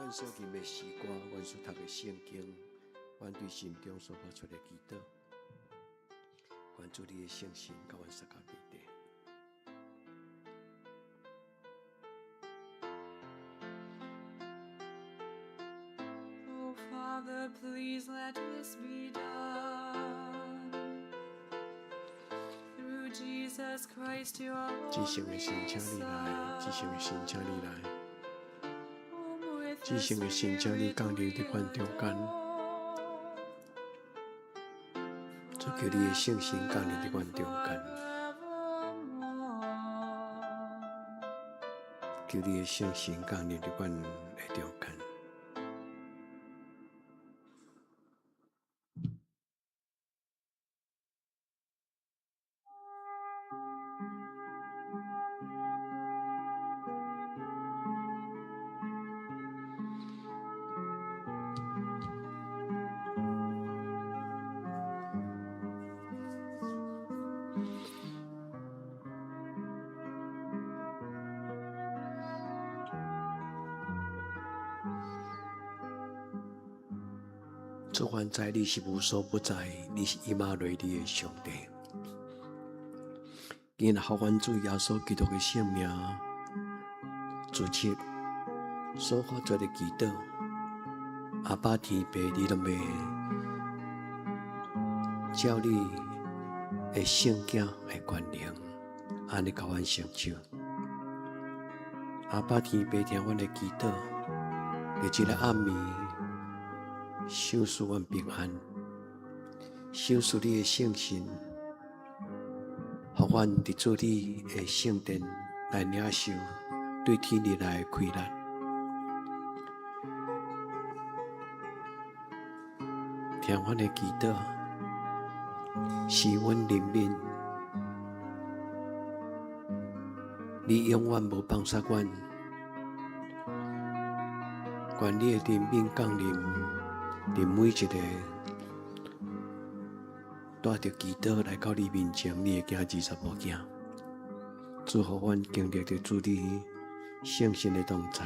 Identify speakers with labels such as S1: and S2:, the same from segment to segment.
S1: 阮所吟的詩歌，阮所讀的聖經，阮對心中所發出的祈禱，願主你的聖神佮阮相佮內底。
S2: Oh, Father, please let this be done. Through Jesus Christ, your
S1: 至聖的
S2: only
S1: 神，請你來；至聖的神，請你來；
S2: Son. With
S1: 至聖的神，請你降臨佇阮中間。主求你的聖神降臨佇阮中間，求你的聖神降臨佇阮的中間。主，阮知你是無所不在，你是以馬內利的上帝。今日予阮主耶穌基督的聖名，主切所發出的祈禱，阿爸天父，你攏會照你的聖子的權能，按呢共阮成就。阿爸天父聽阮的祈禱，佇這個暗暝，賞賜阮平安，賞賜你的聖神，予阮佇主你的聖殿來領受對天而來的氣力。聽阮的祈禱，賜阮憐憫，你永遠無放殺阮，願你的憐憫降臨佇每一個帶著祈禱來到你面前，你的囝兒查某囝，祝福阮經歷著主你聖神的同在。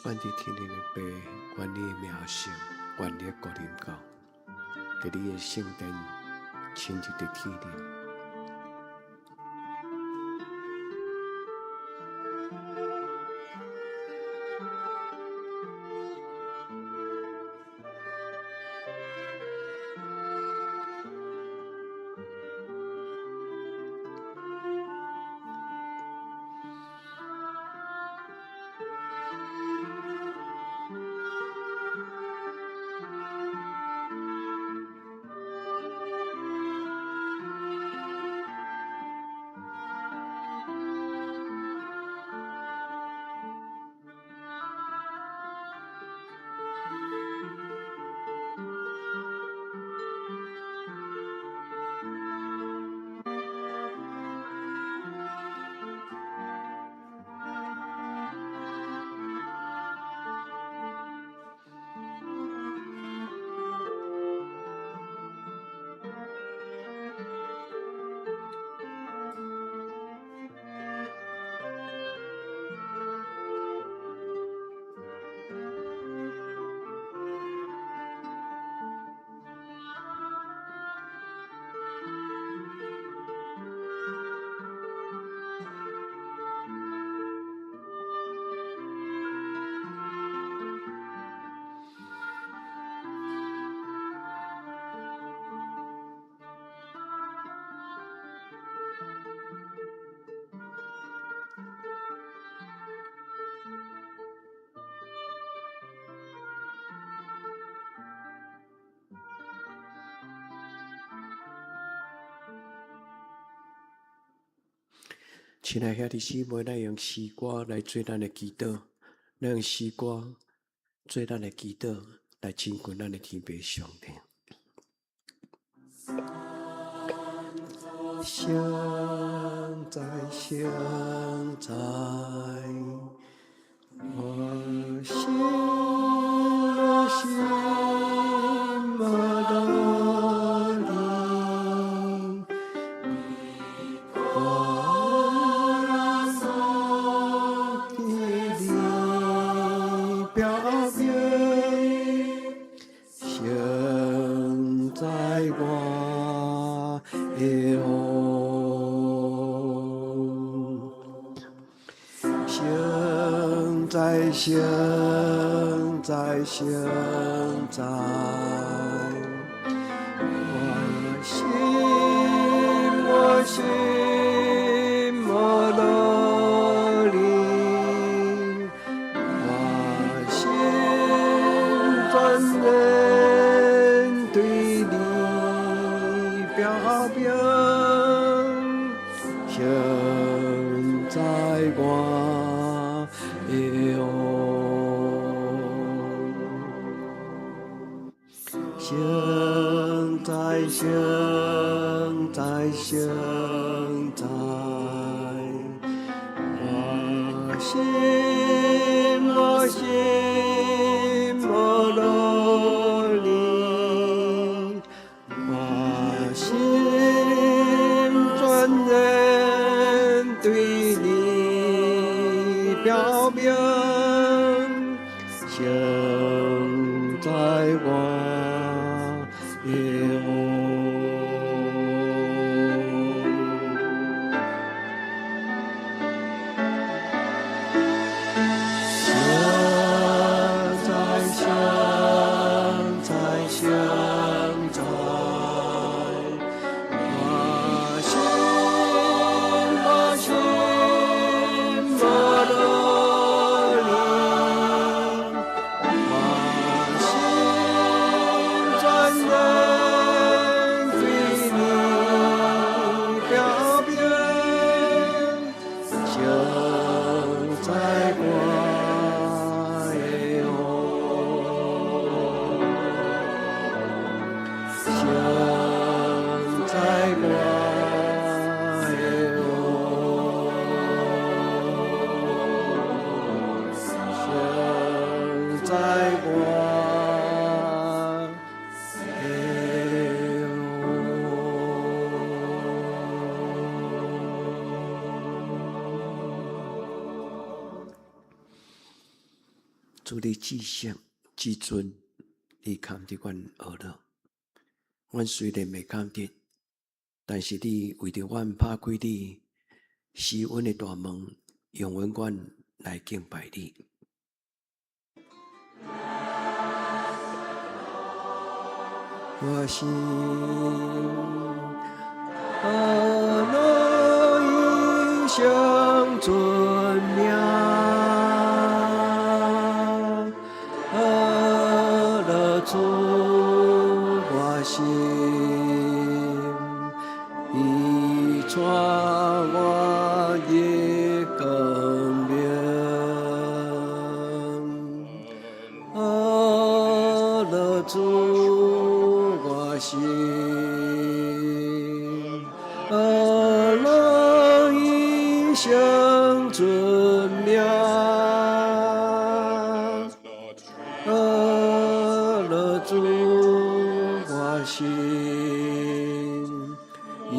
S1: 阮佇天頂的父，願你的名聖，願你的國臨到，佇你的聖殿，親像佇天頂。親愛兄弟姊妹，咱用詩歌來做咱的祈禱，咱用詩歌做咱的祈禱，來親近咱的天父上帝。聖哉，聖哉，我心我心無道理，我對你表明，聖哉我的王。聖哉，聖哉，聖哉，我心我心無道理，我心專然對你表明，聖哉我的王。聖哉，聖哉，聖哉，我心我心無道理，我心專然對你表明，聖哉我的王。聖哉，聖哉，聖哉，我心我心無道理，我心專然對你表明，聖哉我的王。聖哉我的王。聖哉我的王。主你至聖至尊，你崁佇阮後頭。阮雖然袂崁得，但是你為著阮拍開你施恩的大門，容允阮來敬拜你。我心阿樂意相尊名，阿樂主我心，伊帶我入光明。阿樂主我心，阿樂意相尊名，阿樂主我心，伊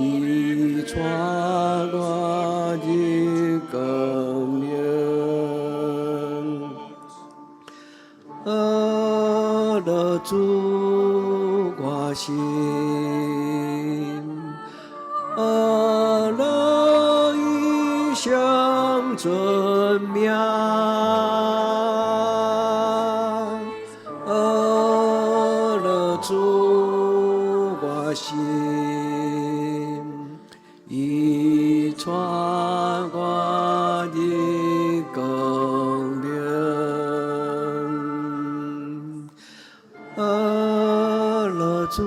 S1: 帶我入光明。阿樂主我心，阿樂意相尊名，阿樂主我心，伊帶我入光明。阿樂主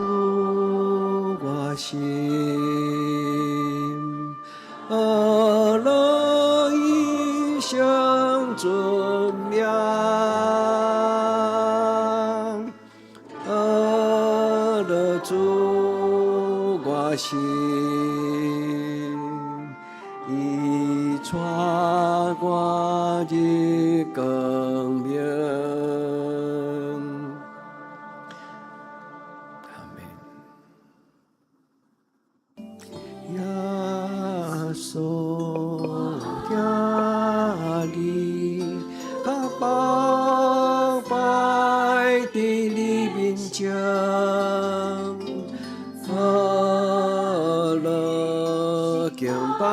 S1: 我心，阿樂聖尊名，阿樂主我心，伊帶我入光明。阿們。耶穌聽你，跤步擺佇你面前，阿樂敬拜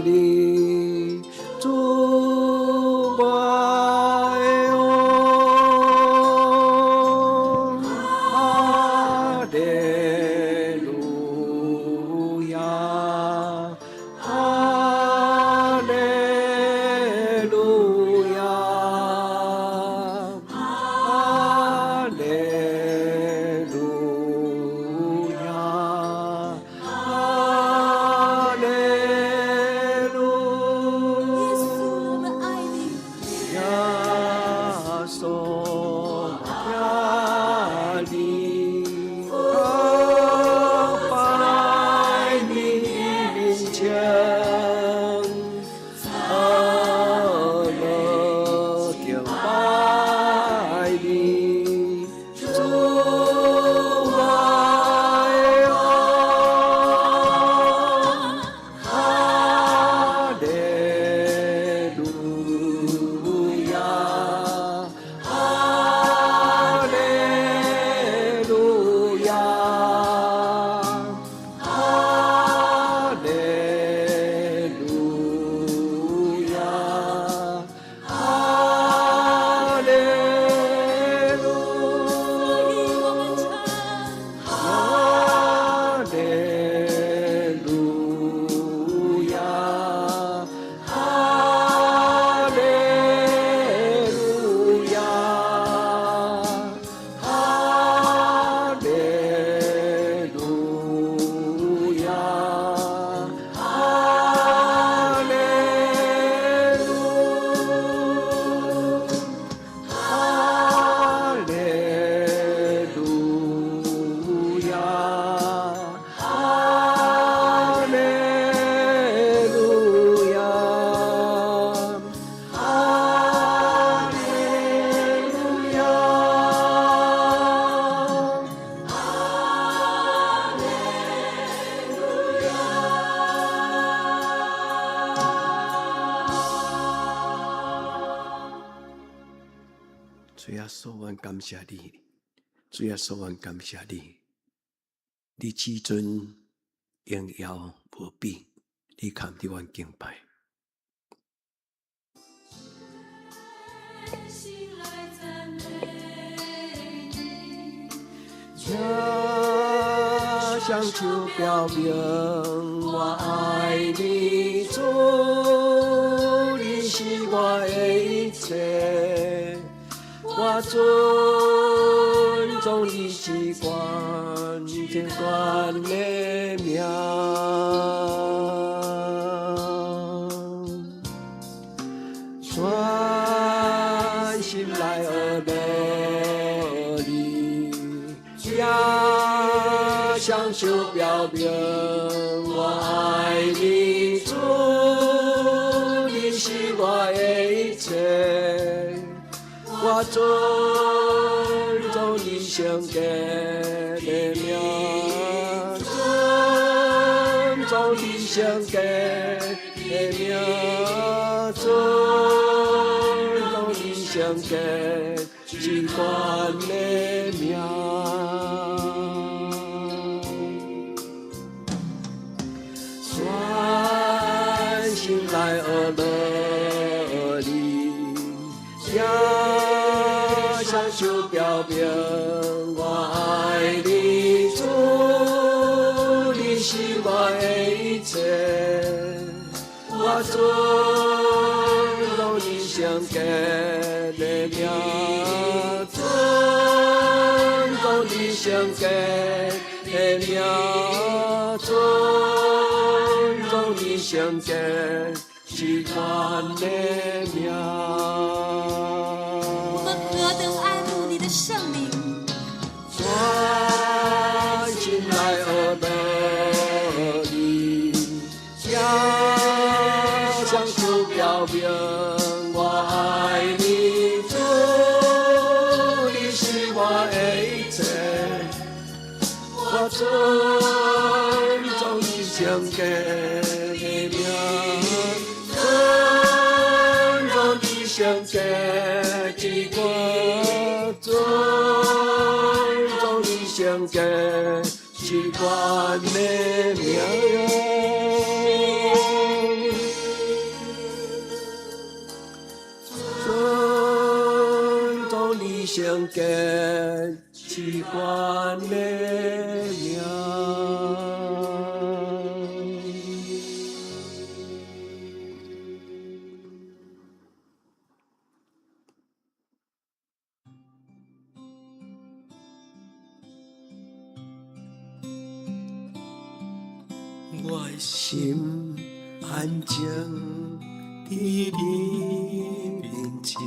S1: 你，主我的王，哈利路亞，哈利路亞，哈利路亞，哈利路。
S3: 耶穌，我們愛你。
S1: 耶穌聽你，跤擺你面前，阿樂敬拜你，主我的王，哈利路亞，哈利路亞，哈利路亞，哈利路。
S3: 所以我們唱。
S1: 哈利路亞，哈利路亞，哈利路亞，哈利路，哈利路亞，哈利路亞，哈利路亞。
S3: 哈利路亞。
S1: 主耶穌，阮感謝你，主耶穌，阮感謝你，你至尊榮耀無比，你堪得阮敬拜。
S2: 全心來讚美你，
S1: 請雙手表明我愛你，主，你是我的一切，我尊重你至懸至懸的名。全心來阿樂你，也雙手表明我愛你，主，你是我的一切，我尊重你聖潔的名，尊重你聖潔的名，尊重你聖潔至懸的名。全心來阿樂你，也雙手表明我愛你，主，你是我的一切，我尊重你聖潔的名，尊重你聖潔的名，尊重你聖潔至是阮的名。
S3: 我們何等愛慕你的聖名！
S1: 全心來學樂你，聲聲主表明我愛你，主，你是我的一切，我尊重你聖潔的名，尊重你聖潔之國，尊重你聖潔是阮的名。尊重你聖潔是阮的名。我的心安靜佇你面前，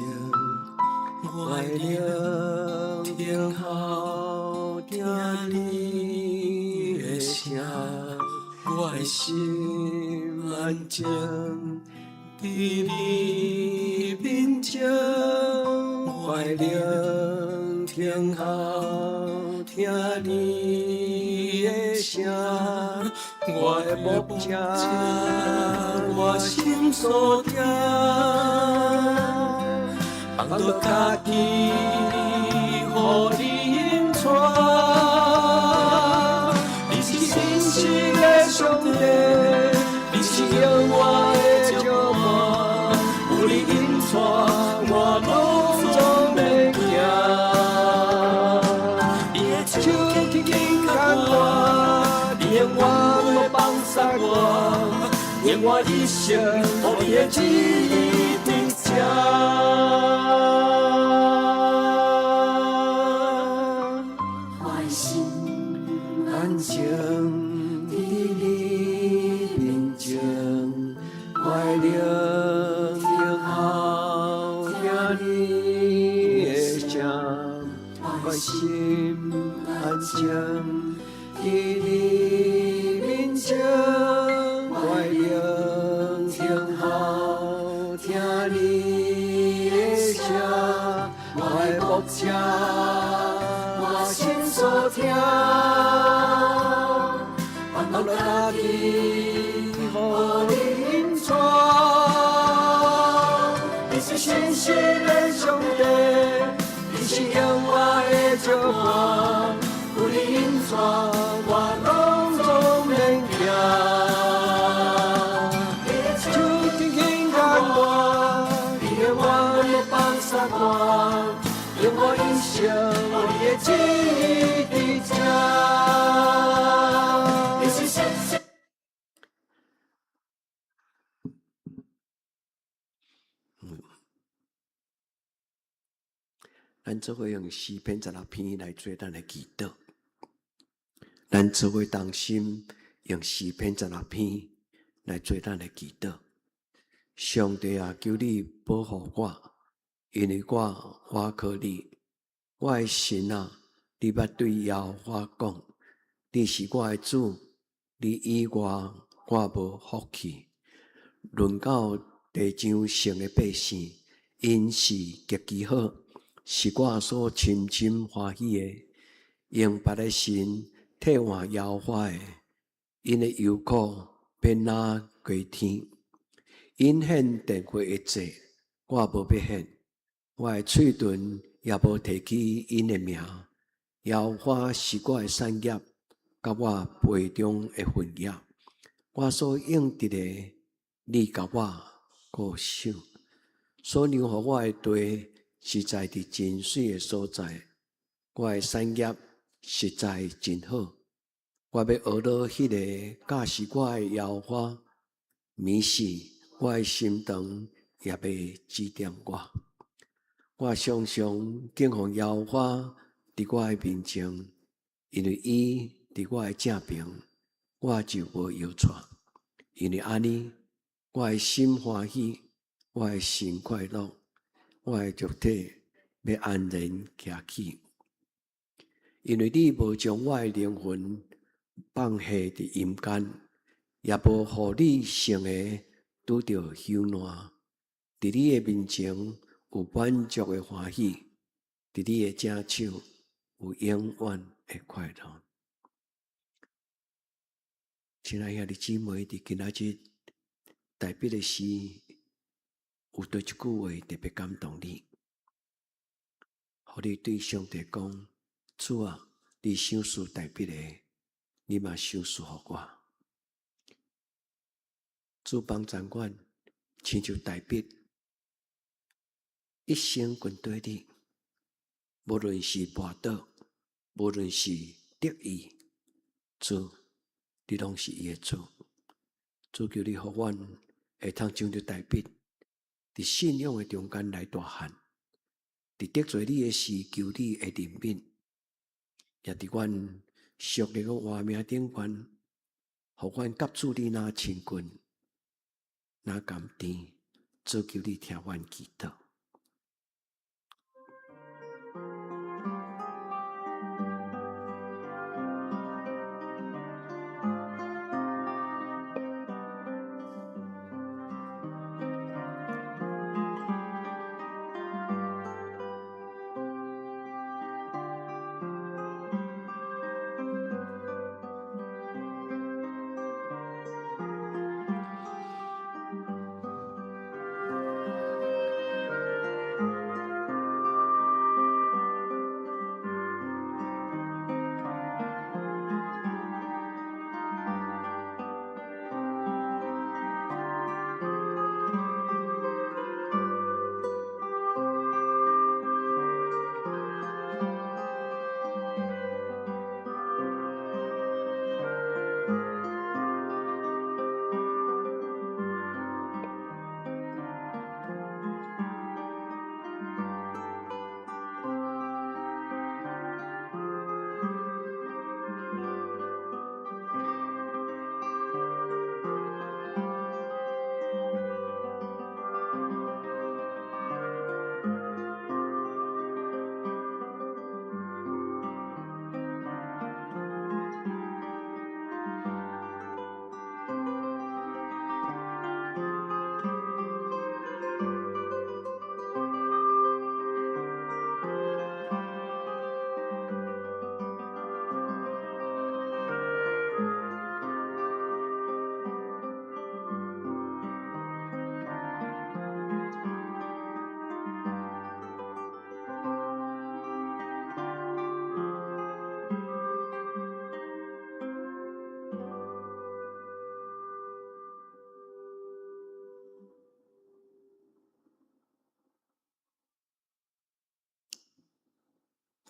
S1: 我的靈聽候聽你的聲，我的心安靜佇你面前，我的靈聽候聽你的聲。我的牧者，我心所疼，放落家己，予你引帶。你是信實的上帝，你是永遠的石磐，有你引帶，我攏總免驚。你的手緊緊牽我，你永遠無放捨我，用我一生予你的旨意佇這。
S3: 我的心
S1: 安靜佇你面前，我的靈聽候聽你的聲，我的心安靜佇你面前，我的靈聽候聽你的聲，我的牧者，我心所疼，放落家己，予你引帶。你是信實的上帝，你是永遠的石磐，有你引帶，我攏總免驚。你的手緊緊牽我，你永遠無放捨我，用我一生予你的旨意佇這。
S3: 你是信實。
S1: 咱做伙用詩篇16篇來做咱的祈禱。咱做伙同心用詩篇16篇來做咱的祈禱。上帝啊，求你保護我，因為我倚靠你。我的神啊，你捌對耶和華講，你是我的主，你以外我無福氣。論到地上生的百姓，𪜶是極其好，是我所深深歡喜的。用別的神替換耶和華的，𪜶的憂苦欲若過天。𪜶獻奠火的祭，我無欲獻；我的喙唇也無提起𪜶的名。耶和華是我的產業，佮我杯中的份業。我所應得的，你共我顧守。所讓予我的地，實在佇真媠的所在。我的產業實在真好。我欲學咾彼个教示我的耶和華，暝時我的心腸也欲指點我。我常常敬奉耶和華佇我的面前，因為伊佇我的正爿，我就無搖掣。因為按呢，我的心歡喜，我的神快樂，我的肉體欲安然徛起。因為你無將我的靈魂放下佇陰間，也無予你聖的拄著朽爛。佇你的面前有滿足的歡喜，佇你的正手有永遠的快樂。親愛兄弟姊妹，佇今仔日大衛的詩，有佗一句話特別感動你，予你對上帝講：主啊，你賞賜大衛的，你嘛賞賜予我。主幫助阮，親像大衛一生跟綴你，無論是跋倒，無論是得意，主，你攏是伊的主。主求你予阮會通像著大衛，佇信仰的中間來大漢，佇得罪你的時求你的憐憫，也佇阮屬靈的活命頂懸，予阮佮主你若親近，若甘甜，主求你聽阮祈禱。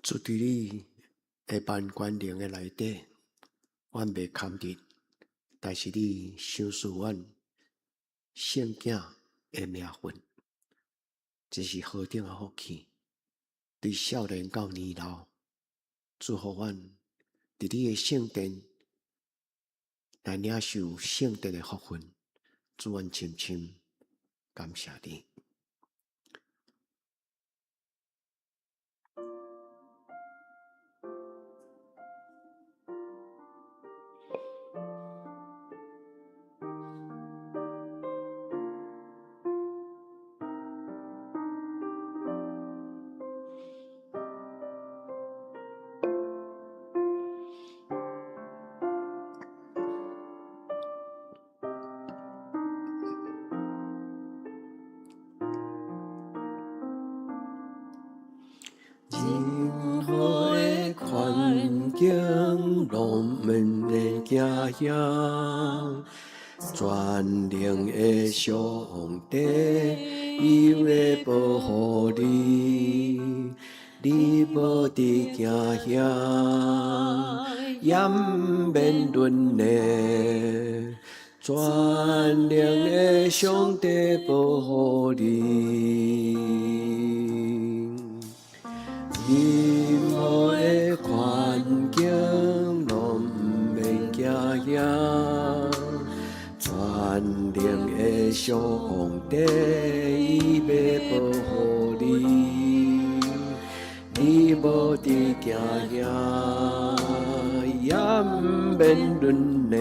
S1: 主佇你的萬權能的內底，阮袂堪得，但是你賞賜阮聖子的名分，這是何等的福氣！對少年到年老，祝福阮佇你的聖殿來領受聖殿的福分，主阮深深感謝你。任何的環境攏毋免驚嚇，全能的上帝伊會保護你，你無得驚嚇，也毋免論的，全能的上帝保護你。任何的環境攏毋免驚嚇，全能的上上帝伊欲保護你，你無得驚嚇，也毋免論呢。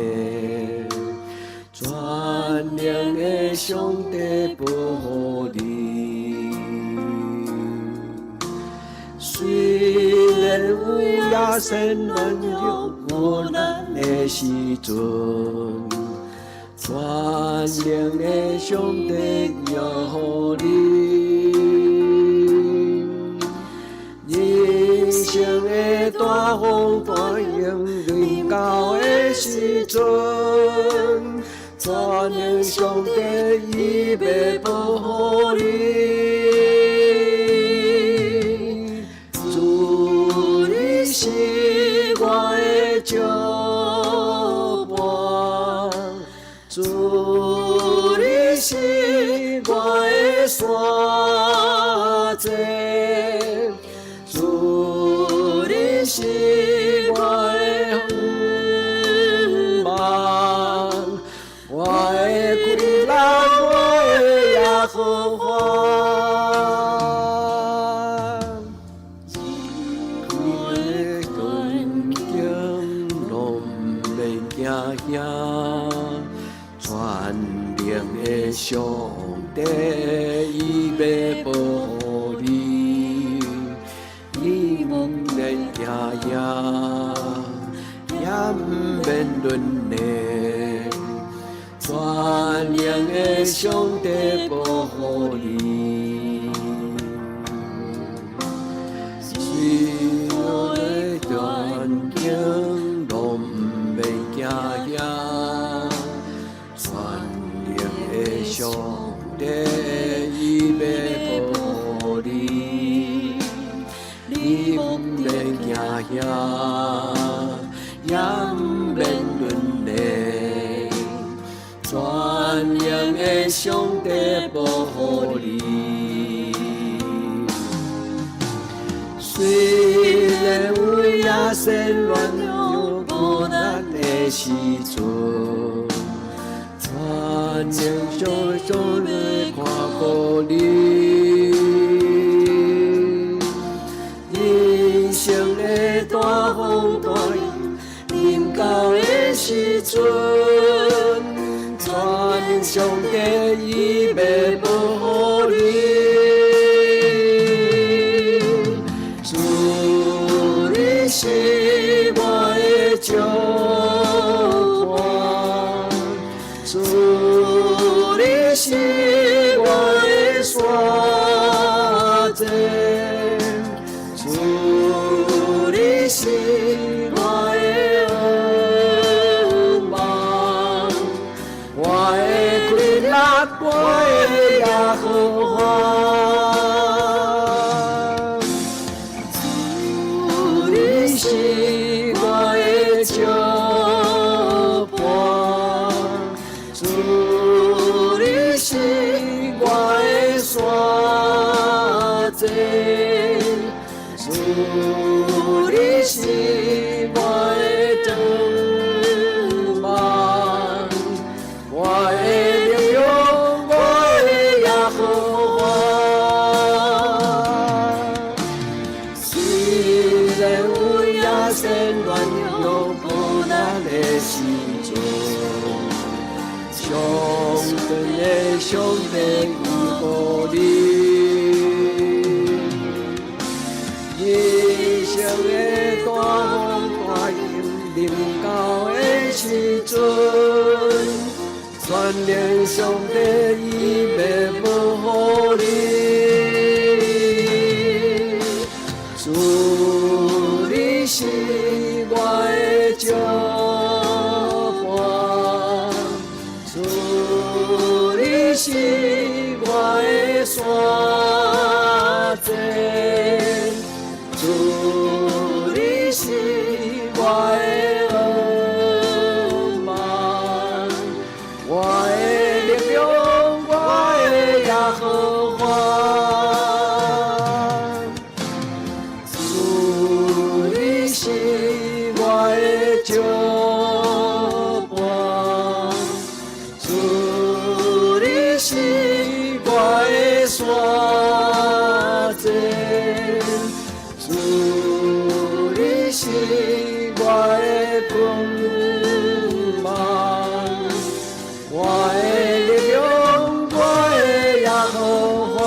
S1: 全能的上帝保護你。雖然有野仙軟弱無力的時陣，全能的上帝保護你。人生的大風大浪臨到的時陣，全能上帝伊欲保護你。主你是我的石磐，主你是我的山寨，主你是我的向望，我的歸力，我的耶和華。你的困境攏毋免驚嚇，全能的上帝伊欲保護你，你毋免驚嚇，也毋免論呢。全能的上帝保護你。雖然環境攏毋免驚嚇，全能的上帝伊欲保護你，你毋免驚嚇，也毋免論呢。全能的上帝保護你。雖然有野仙軟弱無力的時陣，全能上帝看顧你。人生的大風大浪臨到的時陣，全能上帝伊欲保護你。主你是我的石磐，主你是我的山寨，主你是我的向望，我的歸力，我的耶和華。主你是我的石磐，主你是我的山寨，主你是我的盾望，我的力量，我的耶和華。雖然有野仙軟弱無力的時陣，上帝的上帝伊護你。人生的大風大浪臨到的時陣，全能上帝伊欲保護你。主你是我的石磐，主你是我的山寨，主你是我的向望，我的力量，我的耶和華。主你是我的石磐，主你是我的盼望，我的力量，我的耶和華，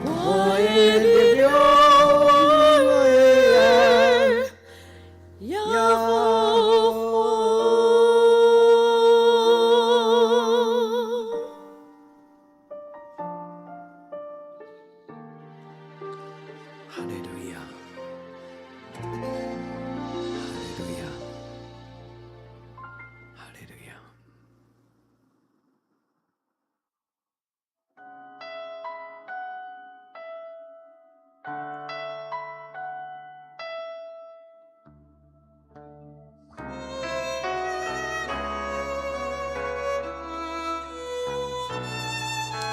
S1: 我的力量，我的耶和華。哈利路亞，哈利路亞，哈利路亞。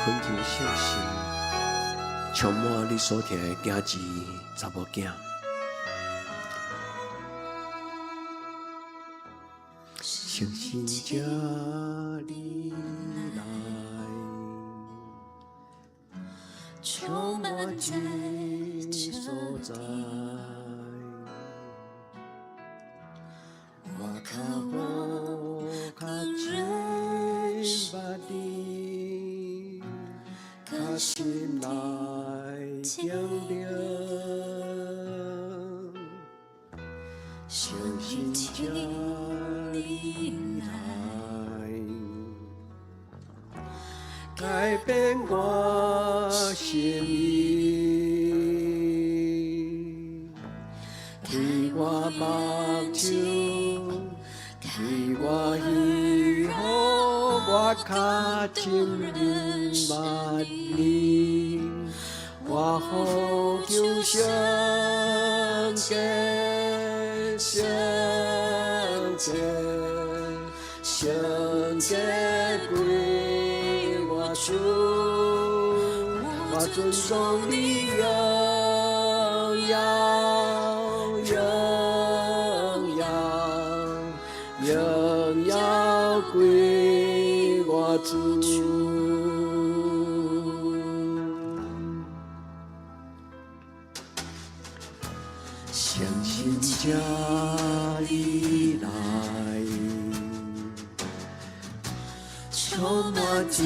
S1: 懇求聖神充滿你所疼的囝兒、查某囝。相信這裡來，
S3: 充滿在
S1: 這所在。我較無較親捌你，較深來經歷，相信這裡來，改變我心意，開我目睭，開我耳，予我較親近捌你，我呼求聖潔，聖潔，聖潔歸我主，我尊崇你榮耀，榮耀，榮耀歸我主。相信這裡來，充滿這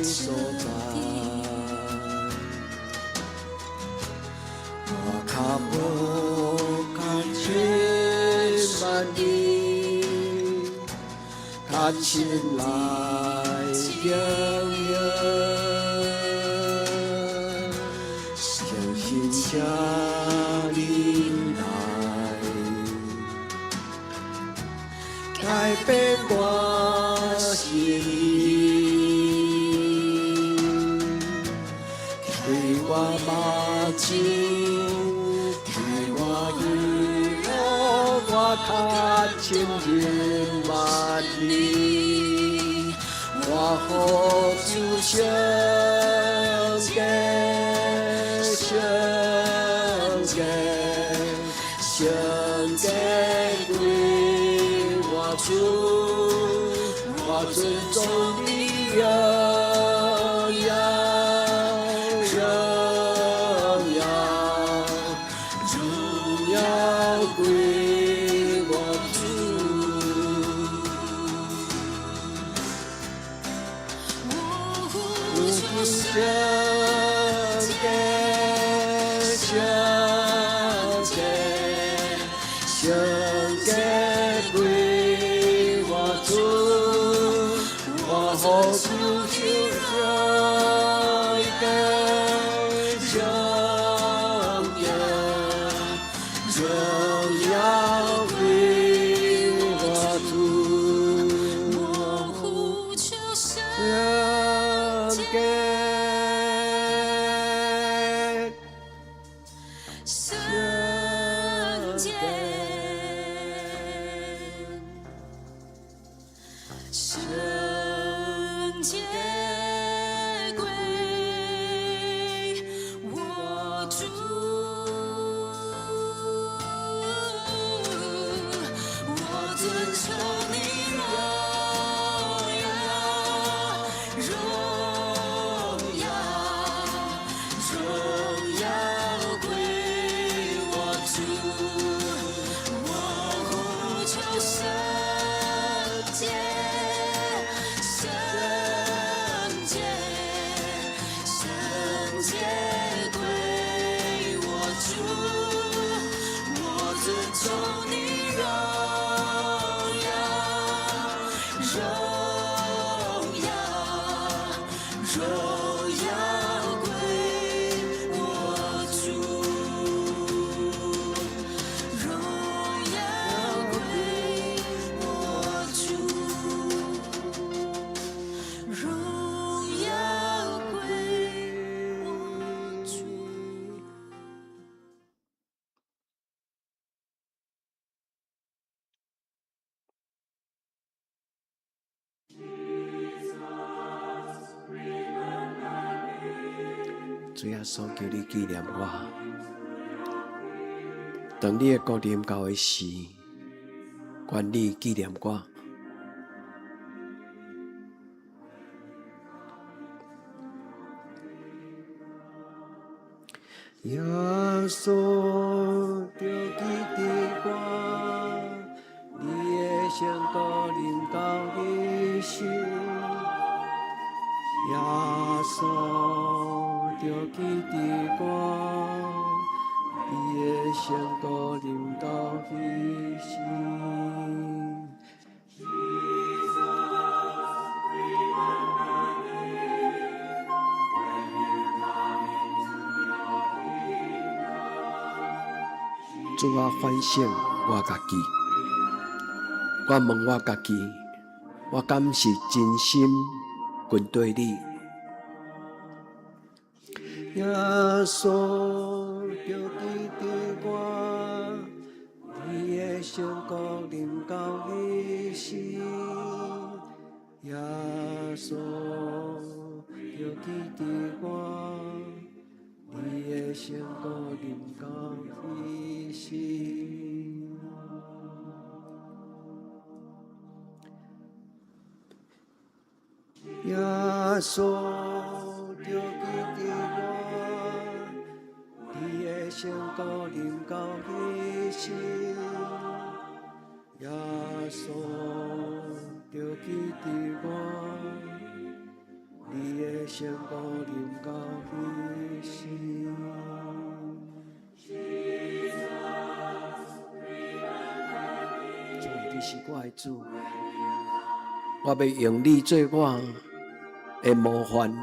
S1: 所在，我較無較親捌你，較深來經歷，相信這裡來，改變我心意，開我目睭，開我耳，予我較親近捌你，我呼求聖潔，聖潔，聖潔歸我主，我尊崇你榮耀，榮耀，榮耀歸我主。
S3: 我呼求
S1: 聖潔，聖潔，聖潔歸我主，我呼求聖潔，聖潔，榮耀歸我主。
S3: 我呼求聖
S1: 聖潔，
S3: 聖潔，聖潔歸我主，我尊崇你榮耀，榮耀，榮耀歸
S1: 主耶穌，求你紀念我。當你的國臨到的時，願你紀念我。耶穌著記得我，你的聖國臨到彼時。耶穌著記得我，你的聖國臨到彼時。主啊，反省我家己，我問我家己，我敢是真心跟隨你？耶穌著記得我，你的聖國臨到彼時。耶穌著記得我，你的聖國臨到彼時。耶穌著記得我，你的聖國臨到彼時。耶穌著記得我，你的聖國臨到彼時。主，你是我的主，我欲用你做我的模範，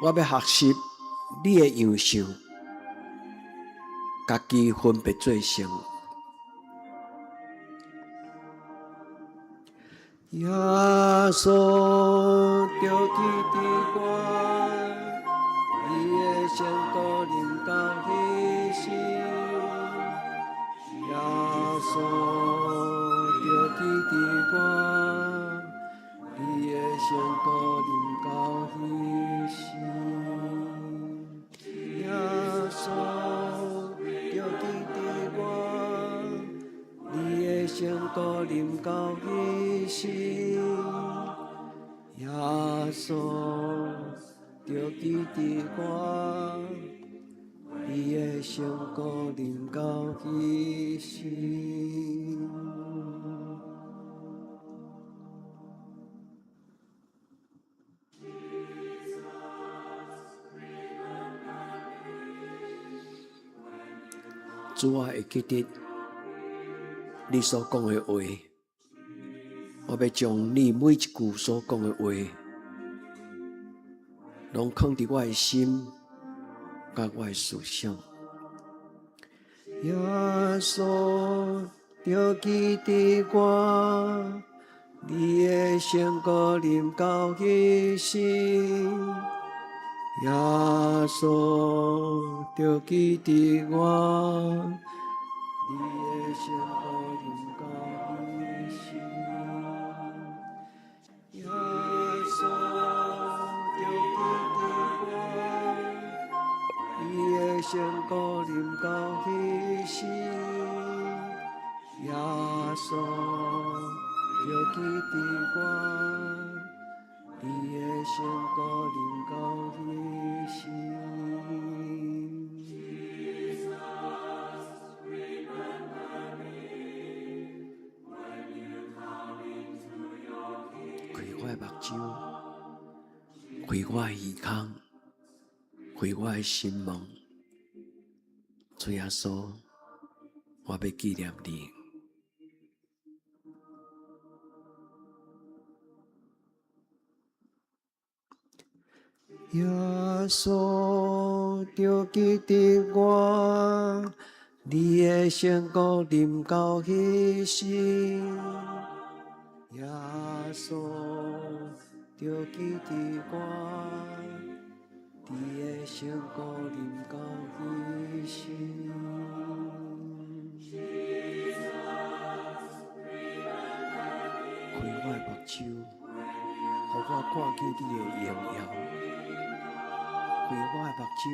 S1: 我欲學習你的樣式，家己分別做聖。耶穌著記得我，你的聖國臨到彼時。耶穌著記得我，你的聖國臨到彼時。耶穌著記得我，你的聖國臨到彼時。耶穌著記得我，你的聖國臨到彼時。主啊，會記得你所講的話，我欲將你每一句所講的話，攏囥佇我的心，佮我的思想。耶穌著記得我，你的聖國臨到彼時。耶穌著記得我，你的聖國臨到彼時。耶穌著記得我，你的聖國臨到彼時。耶穌著記得我，你的聖國臨到彼時。開我的目睭，開我的耳孔，開我的心門。主耶穌，我欲紀念你。耶穌著記得我，你的聖國臨到彼時。耶穌著記得我，你的聖國臨到彼時。開我的目睭，予我看見你的榮耀。開開我的目睭，予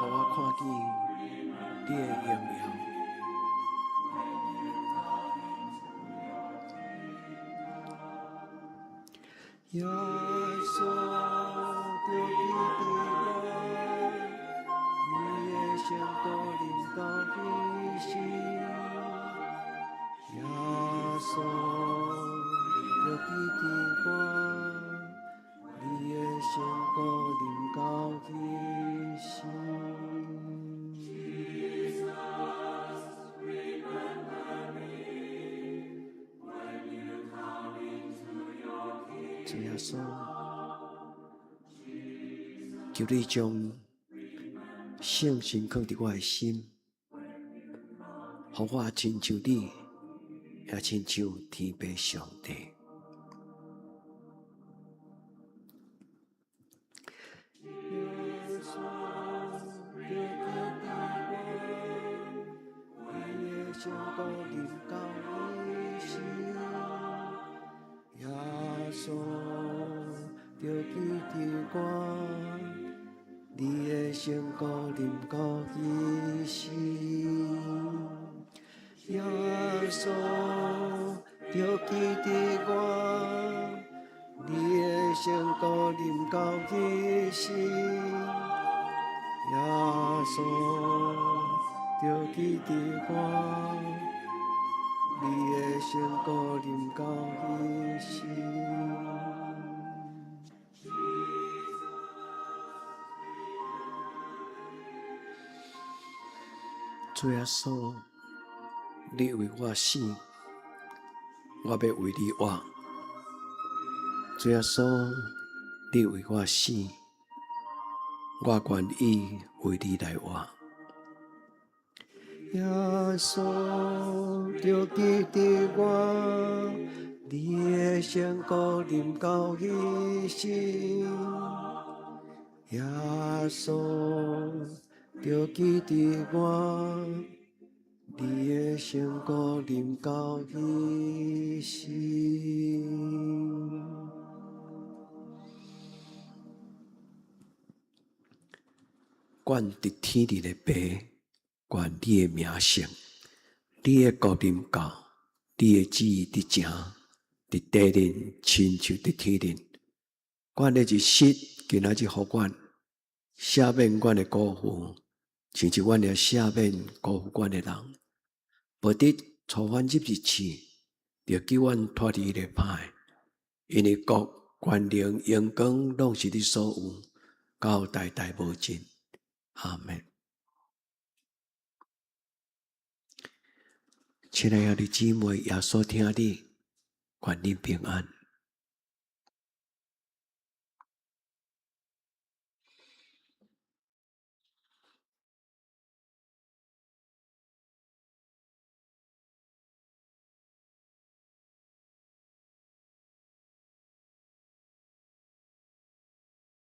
S1: 我看見你的榮耀。耶穌著記得我，你的聖膏臨到彼時。耶穌著記得我，你的聖膏臨到彼時。主耶穌，求你將聖神放佇我的心，予我親像你，也親像天父上帝。耶穌，著記得我，你的聖膏臨到彼時。耶穌，著記得我，你的聖膏臨到彼時。耶穌，著記得我，你的聖膏臨到彼時。耶穌，著記得我，你的聖膏臨到彼時。主耶穌，你為我死，我要為你活。主耶穌，你為我死，我願意為你來活。耶穌，著記得我，你的聖膏臨到彼時。耶穌，著記得我，你的聖膏臨到彼時。願佇天裡的爸，願你的名聖，你的國臨到，你的旨意佇成，佇地面親像佇天頂。阮的日食今仔日予阮，赦免阮的辜負，親像阮也赦免辜負阮的人。無得帶阮入去試，著救阮脫離彼个歹。因為國、權能、榮光，攏是你所有，到代代無盡。阿們。親愛的兄弟姊妹，耶穌疼你，願你平安。